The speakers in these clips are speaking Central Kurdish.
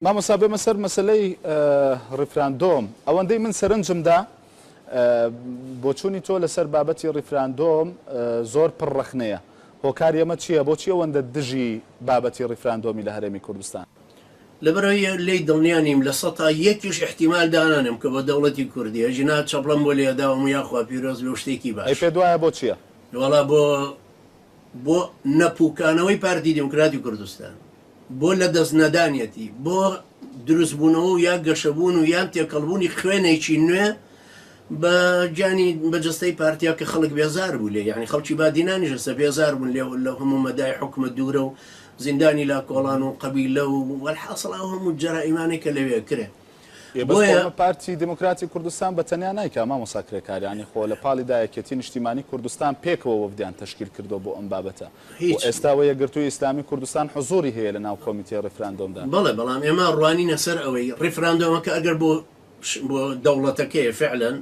مامۆستا بێمە سەر مەسەلەی ڕیفراندۆم، ئەوەندەی من سەرنجم دا بۆچوونی تۆ لەسەر بابەتی ڕیفراندۆم زۆر پڕ ڕەخنەیە، هۆکاری ئەمە چییە؟ بۆچی ئەوەندە دژی بابەتی ڕیفراندۆمی لە هەرێمی کوردستان؟ لەبەرئەوەی لێی دڵنیا نیم لە سەتا یەکیش ئیحتیمال دانانێم کە بۆ دەوڵەتی کوردی، ئەگینا چەپڵەم بۆ لێداوم و یاخوا پیرۆز بێ و شتێکی ئەی باش. پێت وایە بۆ چییە؟ وەڵا بۆ بۆ نەپوکانەوەی پارتی دیموکراتی کوردستان، بۆ لەدەست نەدانیەتی، بۆ دروستبوونەوە و یا گەشەبوون و یان تێکەڵبوونی خوێنێکی نوێ بە گیانی بە جەستەی پارتیا کە خەڵک بێزار بوو لێ یانی خەڵکی بادینانیش ئێستا بێزار بوون لێ لەو هەموو مەدای حوکمە دوورە و زیندانی لاکۆڵان و قەبیلە و وەلحاسڵ ئەو هەموو جەرائیمانەی کە لەوێ کرێ. ئێ بەس خۆ ئەمە پارتی دیموکراتی کوردستان بە تەنیا نایکا مامۆستا کرێکار یانی خۆ لە پاڵیدا یەکێتی نیشتیمانی کوردستان پێکەوە وەفدیان تەشکیل کردوە بۆ ئەم بابەتە و ئێستا وە یەکگرتووی ئیسلامی کوردستان حزوری هەیە لە ناو کۆمیتەی ڕیفراندۆمدا. بەڵێ بەڵام ئێمە ڕوانینە سەر ئەوەی ڕیفراندۆمەکە ئەگەر بۆ بۆ دەوڵەتەکەیە فعلەن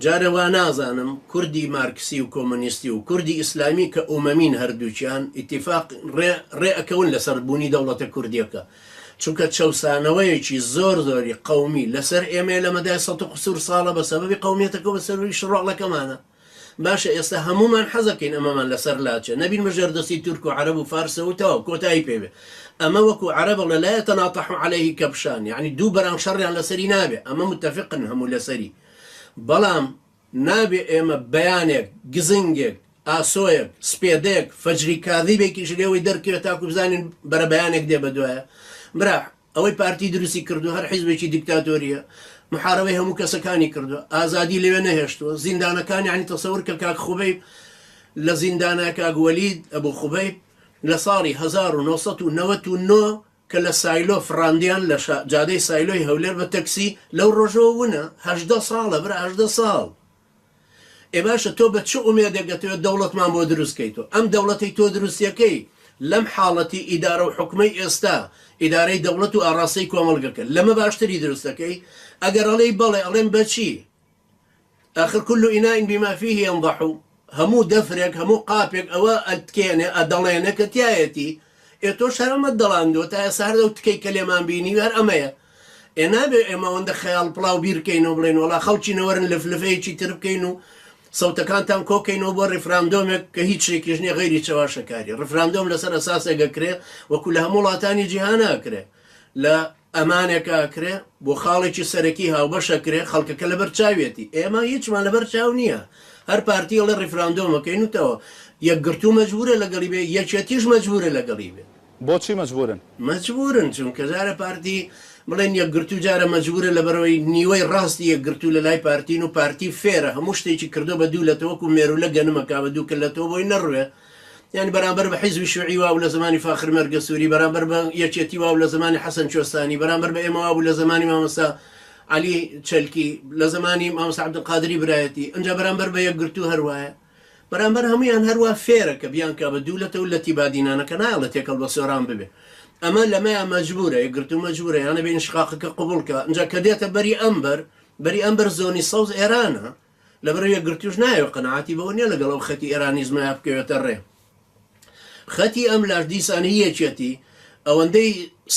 جارێ وا نازانم کوردی مارکسی و کۆمۆنیستی و کوردی ئیسلامی کە ئومەمین هەردووکیان ئیتیفاق ڕێ ڕێ ئەکەون لەسەر بوونی دەوڵەتە کوردیەکە چونکە چەوسانەوەیەکی زۆر زۆری قەومی لەسەر ئێمەیە لە مەدای سەت و قسور ساڵە بە سەبەبی قەومیەتەکە و بە سەبەبی شڕۆڵەکەمانە. باشە ئێستا هەموومان حەزەکەین ئەمەمان لەسەر لاچێ نەبین بە ژێردەستی تورک و عەرەب و فارسەوە و تەواو کۆتایی پێ بێ. ئەمە وەکو عەرەب ئەڵێ لا یتناطح علیه کبشان یەعنی دوو بەران شەڕیان لەسەری نابێ ئەمە متفقن هەموو لەسەری بەڵام نابێ ئێمە بەیانێک گزنگێک ئاسۆیەک، سپێدەیەک، فەجری کاذیبێکیش لێوەی دەرکەوێت تاکو بزانین بەرەبەیانێک دێ بەدوایە. برا ئەوەی پارتی دروستی کردووە هەر حیزبێکی دیکتاتۆرییە، محارەبەی هەموو کەسەکانی کردووە، ئازادی لەوێ نەهێشتووە، زیندانەکان یانی تەسەور کە کاک خوبەیب لە زیندانە کاک وەلید ئەبو خوبەیب لە ساڵی 1999 کە لە سایلۆ فڕاندیان لە جادەی سایلۆی هەولێر بە تەکسی لەو ڕۆژەوە ونە 18 ساڵە برا 18 ساڵ. ئێ باشە تۆ بە چ ئومێدێک ئەتەوێت دەوڵەتمان بۆ دروست کەیتەوە؟ ئەم دەوڵەتەی تۆ دروستیەکەی لەم حاڵەتی ئیدارە و حوکمەی ئێستا، ئیدارەی دەوڵەت و ئاڕاستەی کۆمەڵگەکە، لەمە باشتری دروست ئەکەی؟ ئەگەر ئەڵێی بەڵێ، ئەڵێم بە چی؟ ئاخر کل اناء بما فیه ینضح، هەموو دەفرێک، هەموو قاپێک ئەوە ئەتکێنێ، ئەدەڵێنێ کە تیایەتی. ئێ تۆش هەر ئەمەت دەڵاندووە، تا ئێستا هەر ئەو تکەی کە لێمان بینیوی هەر ئەمەیە. ئێ نابێ ئێمە ئەوەندە خەیاڵ پڵاو بیر کەینەوە بڵێین وەڵا خەڵکینە وەرن لفلفەیەکی تر بکەین و سەوتەکانتان کۆ کەینەوە بۆ ڕیفراندۆمێک کە هیچ شتێکیش نییە غەیری چەواشەکاری. ڕیفراندۆم لەسەر ئەساسێک ئەکرێ وەکو لە هەموو وڵاتانی جیهانا ئەکرێ لە ئەمانێکا ئەکرێ بۆ خاڵێکی سەرەکی هاوبەش ئەکرێ خەڵکەکە لەبەر چاویەتی ئێمە هیچمان لەبەر چاو نییە هەر پارتی ئەڵێ ڕیفراندۆم ئەکەین و تەواو یەکگرتوو مەجبورە لەگەڵی بێ یەکێتیش مەجبورە لەگەڵی بێ. بۆچی مەجبورن؟ مەجبورن چونکە جارە پارتی بڵێن یەکگرتوو جارە مەجبورە لەبەرئەوەی نیوەی ڕاستی یەکگرتوو لەلای پارتین و پارتی فێرە هەموو شتێکی کردوە بە دوو لەتە وەکو مێرولە گەنم ئەکا بە دوو کلەتەوە بۆی نەڕوێ یانی بەرامبەر بە حیزبی شوعی وابوو لە زەمانی فاخر مەرگەسوری بەرامبەر بە یەکێتی وابوو لە زەمانی حەسەن کوێستانی بەرامبەر بە ئێمە وابوو لە زەمانی مامۆستا عەلی چەلکی لە زەمانی مامۆستا عەبدولقادری برایەتی ئەنجا بەرامبەر بە یەکگرتوو هەروایە بەرامبەر هەموویان هەروا فێرە کە بیانکا بە دوو لەتە و لەتی بادینانەکە نایەڵێ تێکەڵ بە سۆران ببێ ئەمە لەمەیا مەجبورە یەکگرتوو مەجبورە یان ئەبێ ئینشقاقەکە قبوڵ کا ئینجا کە دێتە بەری ئەمبەر بەری ئەمبەر زۆنی سەوز ئێرانە لەبەر یەکگرتووش نایەوێ قەناعەتی بەوە نیە لەگەڵ ئەو خەتی ئێرانیزمەیا بکەوێتە ڕێ خەتی ئەم لاش دیسان هی یەکێتی ئەوەندەی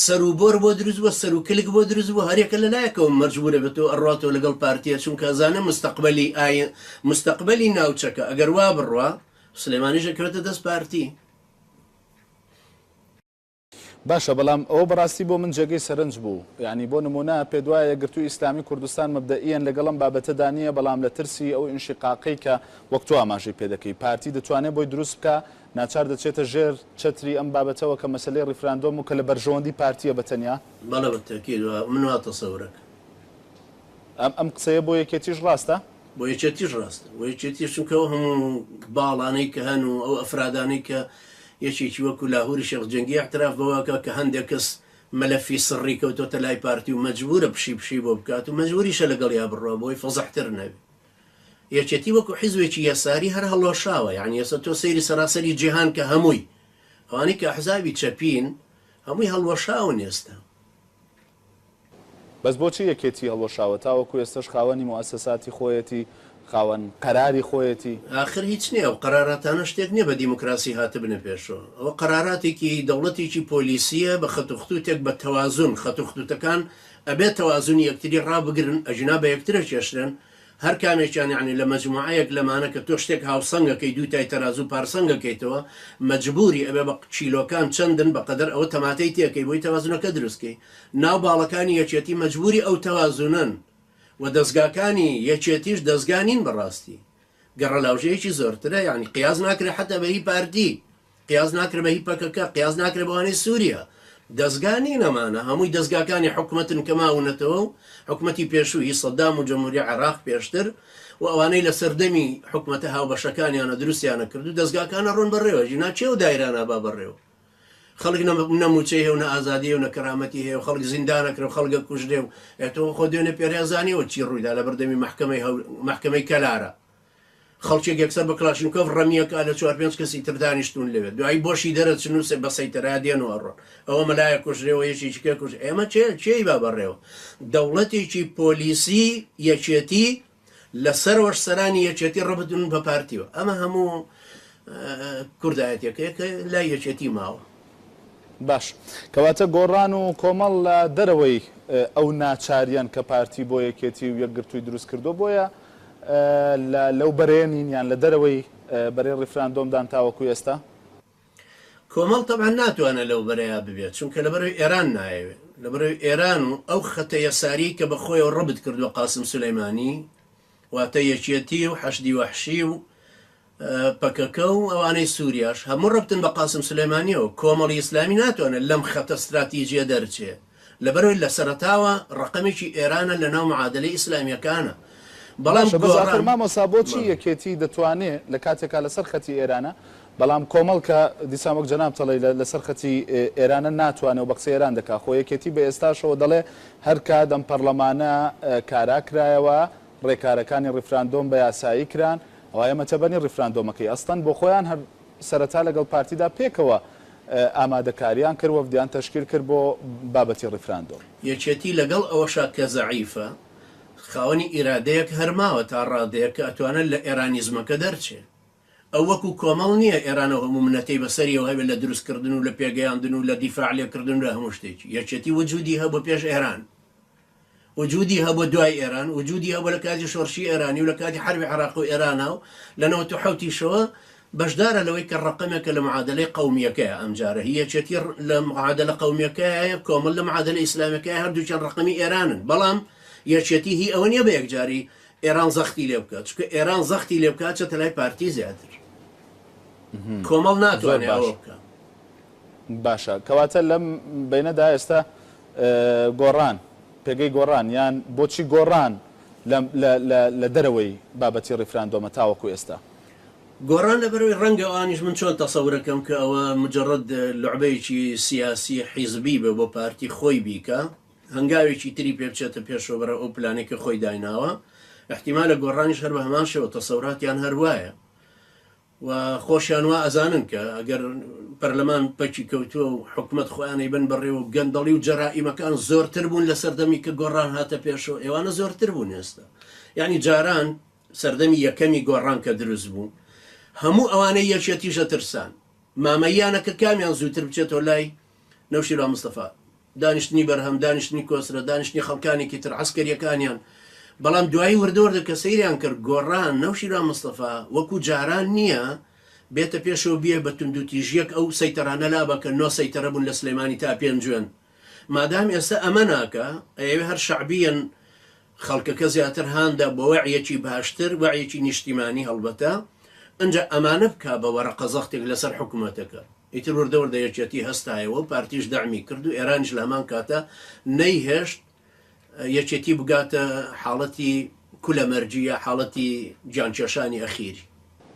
سەروبۆر بۆ دروست بووە سەرو کلک بۆ دروست بووە هەریەکە لە لایەکەوە مەجبورە بێتەوە ئەڕواتەوە لەگەڵ پارتیە چونکە ئەزانێ مستەقبەلی ئاین مستەقبەلی ناوچەکە ئەگەر وا بڕوا سلێمانیش ئەکەوێتە دەست پارتی. باشە بەڵام ئەوە بەڕاستی بۆ من جێگەی سەرنج بوو یانی بۆ نموونە پێت وایە یەکگرتووی ئیسلامی کوردستان مەبدەئیەن لەگەڵ ئەم بابەتەدا نییە بەڵام لە ترسی ئەو ئینشیقاقەی کە وەک تۆ ئاماژەی پێ دەکەی پارتی دەتوانێ بۆی دروست بکا ناچار دەچێتە ژێر چەتری ئەم بابەتەوە کە مەسەلەی ڕیفراندۆم و کە لە بەرژەوەندی پارتییە بە تەنیا؟ بەڵێ بە تەئکید وا من وا تەسەورەکەم. ئەم ئەم قسەیە بۆ یەکێتیش ڕاستە؟ بۆ یەکێتیش ڕاستە. بۆ یەکێتیش چونکە ئەو هەموو باڵانەی کە هەن و ئەو ئەفرادانەی کە یەکێکی وەکو لاهوری شێخ جەنگی ئیعتراف بەوە ئەکا کە هەندێک کەس مەلەفی سڕی کەوتۆتە لای پارتی و مەجبورە پشی پشی بۆ بکات و مەجبوریشە لەگەڵیا بڕوا بۆی فەزحتر نەبێ. یەکێتی وەکو حیزبێکی یەساری هەر هەڵوەشاوە یانی ئێستا تۆ سەیری سەراسەری جیهان کە هەمووی ئەوانەی کە ئەحزابی چەپین هەمووی هەڵوەشاون ئێستا. بەس بۆچی یەکێتی هەڵوەشاوە تاوەکو ئێستەش خاوەنی موئەسەساتی خۆیەتی خاوەن قەراری خۆیەتی. ئاخر هیچ نیە ئەو قەراراتانە شتێک نیە بە دیموکراسی هاتبنە پێشەوە ئەوە قەراراتێکی دەوڵەتێکی پۆلیسیە بە خەت و ختوتێک بە تەوازون خەت و ختوتەکان ئەبێ تەوازونی یەکتری ڕابگرن ئەگینا بە یەکترە کێشرێن هەر کامێکیان یەعنی لە مەجموعەیەک لەمانە کە تۆ شتێک هاوسەنگەکەی دووتای تەرازوو پارسەنگەکەیتەوە مەجبوری ئەبێ بە کیلۆکان چەندن بەقەدەر ئەوە تەماتەی تێکەی بۆی تەوازونەکە دروست کەی ناو باڵەکانی یەکێتی مەجبوری ئەو تەوازونەن و دەزگاکانی یەکێتیش دەزگا نین بەڕاستی گەڕەلاوژەیەکی زۆرترە یانی قیاس ناکرێ حەتا بە هی پارتی قیاس ناکرێ بە هی پەکەکە قیاس ناکرێ بەوانەی سووریا دەزگا نین ئەمانە هەمووی دەزگاکانی حکومەتن کە ماونەتەوە و حکومەتی پێشوو هی سەدام و جمهوری عێراق پێشتر و ئەوانەی لە سەردەمی حکومەتە هاوبەشەکانیانە دروستیانە کرد و دەزگاکانە ڕۆن بەڕێوە ژینا کێ و دایرانە با بەڕێوە خەڵک نە موچەی هەیە و نە ئازادی هەیە و نە کەرامەتی هەیە و خەڵک زیندان ئەکرێ و خەڵک ئەکوژرێ و ئێ تۆ خۆ دوێنێ پێرێ ئەزانیەوە چی ڕوویدا لە بەردەمی مەحکەمەی هەو مەحکەمەی کەلارە خەڵکێک یەکسەر بە کلاشینکۆف ڕەمیەکە لە چوار پێنج کەسی تر دانیشتون لەوێ دوایی بۆشی دەرەچن و بە سەیتەرا دێن و ئەڕۆن ئەوە مەلایە کوژرێ و یەکێکی کێ کوژ ئێمە چێ کێی با بەڕێوە دەوڵەتێکی پۆلیسی یەکێتی لە سەرەوەش سەرانی یەکێتی ڕەبتن بە پارتیوە ئەمە هەموو کوردایەتیەکەیە کە لای یەکێتی ماوە. باش کەواتە گۆڕان و کۆمەڵ لە دەرەوەی ئەو ناچاریەن کە پارتی بۆ یەکێتی و یەکگرتووی دروست کردووە بۆیە لە لەو بەرەیە نین یان لە دەرەوەی بەرەی ڕیفراندۆمدان تاوەکو ئێستا؟ کۆمەڵ تەبعەن ناتوانێت لەو بەرەیا ببێت چونکە لەبەرئەوەی ئێران نایەوێت لەبەرئەوەی ئێران و ئەو خەتە یەساریەی کە بەخۆیەوە ڕەبت کردووە قاسم سولەیمانی واتە یەکێتی و حەشدی وەحشی و پەکەکە و ئەوانەی سووریاش هەموو ڕەبتن بە قاسم سولەیمانیەوە کۆمەڵی ئیسلامی ناتوانێت لەم خەتە ستراتیجیە دەرچێ لەبەرئەوەی لە سەرەتاوە ڕەقەمێکی ئێرانە لە ناو معادەلەی ئیسلامیەکانە بەڵام باشە بەس ئاخر گۆڕان مامۆستا بۆچی بەڵێ. یەکێتی دەتوانێ لە کاتێکا لەسەر خەتی ئێرانە بەڵام کۆمەڵ کە دیسان وەک جەنابت ئەڵێی لەسەر خەتی ئێرانە ناتوانێ و بە قسەی ئێران دەکا خۆ یەکێتی بە ئێستاشەوە دەڵێ هەر کات ئەم پەڕلەمانە کارا کرایەوە ڕێکارەکانی ڕیفراندۆم بە یاسایی کران ئەوا ئێمە تەبەنی ڕیفراندۆمەکەی ئەسڵەن بۆ خۆیان هەر سەرەتا لەگەڵ پارتیدا پێکەوە ئامادەکاریان کرد وەفدیان تەشکیل کرد بۆ بابەتی ڕیفراندۆم. یەکێتی لەگەڵ ئەوەشا کە زەعیفە خاوەنی ئیرادەیەک هەر ماوە تا ڕادەیەک کە ئەتوانێت لە ئێرانیزمەکە دەرچێ. ئەو وەکو کۆمەڵ نییە ئێران ئەو هەموو منەتەی بەسەریەوە هەبێت لە دروستکردن و لە پێگەیاندن و لە دیفاع لێکردن و لە هەموو شتێکی. یەکێتی وجودی هەبوو پێش ئێران. وجودی هەبوو دوای ئێران، وجودی هەبوو لە کاتی شۆڕشی ئێرانی و لە کاتی حەربی عێراق و ئێرانا و لە 97 یشەوە بەشدارە لەوەی کە ڕەقەمێکە لە معادەلەی قەومییەکەیە ئەمجارە هی یەکێتی لە معادەلە قەومییەکەیە کۆمەڵ لە معادەلە ئیسلامیەکەیە هەردووکیان ڕەقەمی ئێرانن بەڵام یەکێتی هی ئەوە نییە بە یەکجاری ئێران زەختی لێ بکات چونکە ئێران زەختی لێ بکات چێتە لای پارتی زیاتر کۆمەڵ زۆر ناتوانێت باش ئەوە بکات. باشە کەواتە لەم بەینەدا ئێستا گۆڕان پێگەی گۆڕان یان بۆچی گۆڕان لە دەرەوەی بابەتی ڕیفراندۆمە تاوەکو ئێستا؟ گۆڕان لەبەرئەوەی ڕەنگە ئەوانیش من چۆن تەسەورەکەم کە ئەوە مجەڕەد لوعبەیەکی سیاسی حیزبی بێ بۆ پارتی خۆی بیکا هەنگاوێکی تری پێ بچێتە پێشەوە بەرەو ئەو پلانەی کە خۆی دایناوە ئیحتیمالە گۆڕانیش هەر بە هەمان شێوە تەسەوراتیان هەر وایە و خۆشیان وا ئەزانن کە ئەگەر پەرلەمان پەکی کەوتووە و حکومەت خۆیان ئەیبەن بەڕێوە و گەندەڵی و جەرائیمەکان زۆرتر بوون لە سەردەمی کە گۆڕان هاتە پێشەوە ئێوانە زۆرتر بوون ئێستا یعنی جاران سەردەمی یەکەمی گۆڕان کە دروست بوو هەموو ئەوانەی یەکێتیش ئەترسان مامەییانە کە کامیان زووتر بچێتەوە لای نەوشیروان مستەفا دانیشتنی بەرهەم، دانیشتنی کۆسرە، دانیشتنی خەڵکانێکی تر، عەسکەریەکانیان، بەڵام دوایی وردە وردە کە سەیریان کرد گۆڕان، نەوشیروان مستەفا، وەکو جاران نیە بێتە پێشەوە بیە بە توندوتیژیەک ئەو سەیتەرانە لابا کە نۆ سەیتەرە بوون لە سلێمانی تا پێنجوێن، مادام ئێستا ئەمە ناکا ئەیەوێ هەر شەعبیەن خەڵکەکە زیاتر هاندا بۆ وەعیەکی باشتر، وەعیەکی نیشتیمانی هەڵبەتە، ئنجا ئەمانە بکا بە وەرەقە زەختێک لەسەر حکومەتەکە. ئیتر وردە وردە یەکێتی هەستایەوە و پارتیش دەعمی کرد و ئێرانیش لە هەمان کاتا نەیهێشت یەکێتی بگاتە حاڵەتی کولەمەرگی یا حاڵەتی گیانکێشانی ئەخیری.